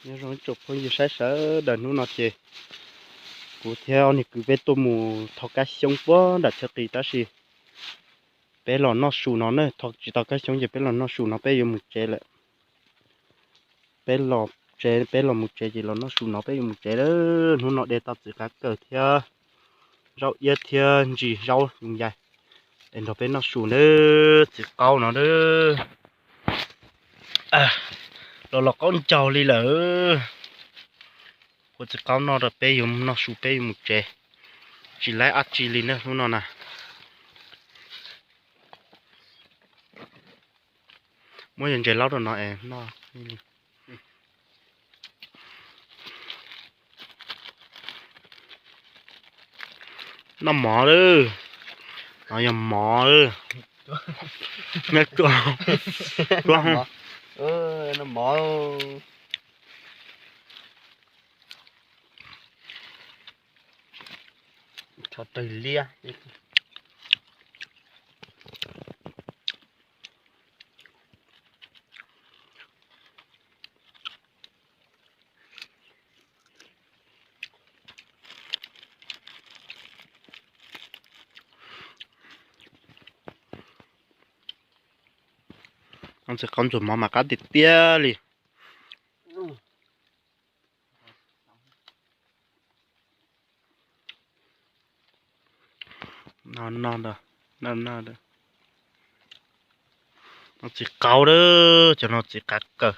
Nyob zoo ib tsoom phooj ywg saib sawv daws, hnub no ces kuv thiab ob niag kwv peb tuaj mus thov kab xyoob puag nram chaw qis tab sis peb los noj su no na, thov tsis tau kab xyoob ces peb los noj su no peb yuav mus tsev lawm. Peb los tsev, peb los mus tsev ces los noj su no peb yuav mus tsev lawm. Hnub no de tau txiv qav kawm thiab zaub iab thiab ntsis zaub yoov yais es nrog peb noj su na. Txiv qaub no na, los los qaub ncaug li lawm. Ua txiv qaub noj rau peb yuav noj su peb yuav mus tsev, tsis laib dab tsi li na hnub no na. Muab yog ntses laub rau no es noj. Noj mov lawm, no yog mov lawm. Noj mov. Tso raws liab. Txiv qaub ntxuag mov mas qab tiag tiag li. No no, no no, no txiv qaub lawm, cov no txiv qav kawm.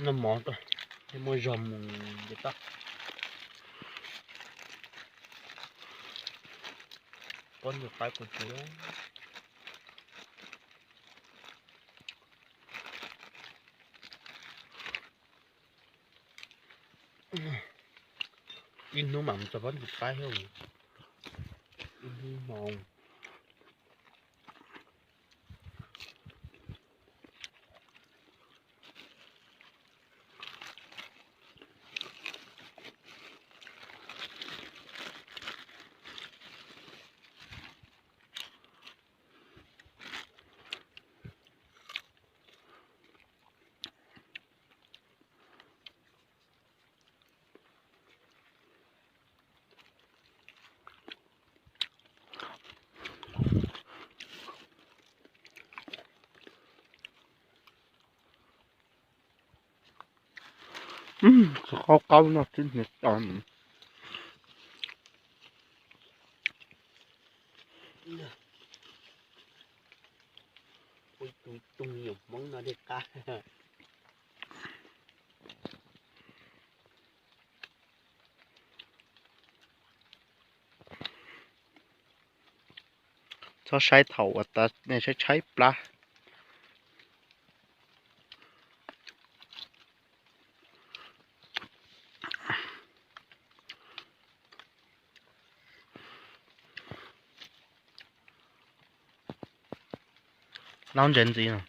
Noj mov, muaj zog mus nce toj. Pob ntseg qaib kuv tsis. Ib hnub mam mus txog pob ntseg qaib thiab. Ib hnub hmo. Qaub qaub no tib hniav to. Tus me nyuam Hmoob no dej qab. Txhob saib thaum uas tas nej saib tshaib plab. Laub ntsev ntxiv no.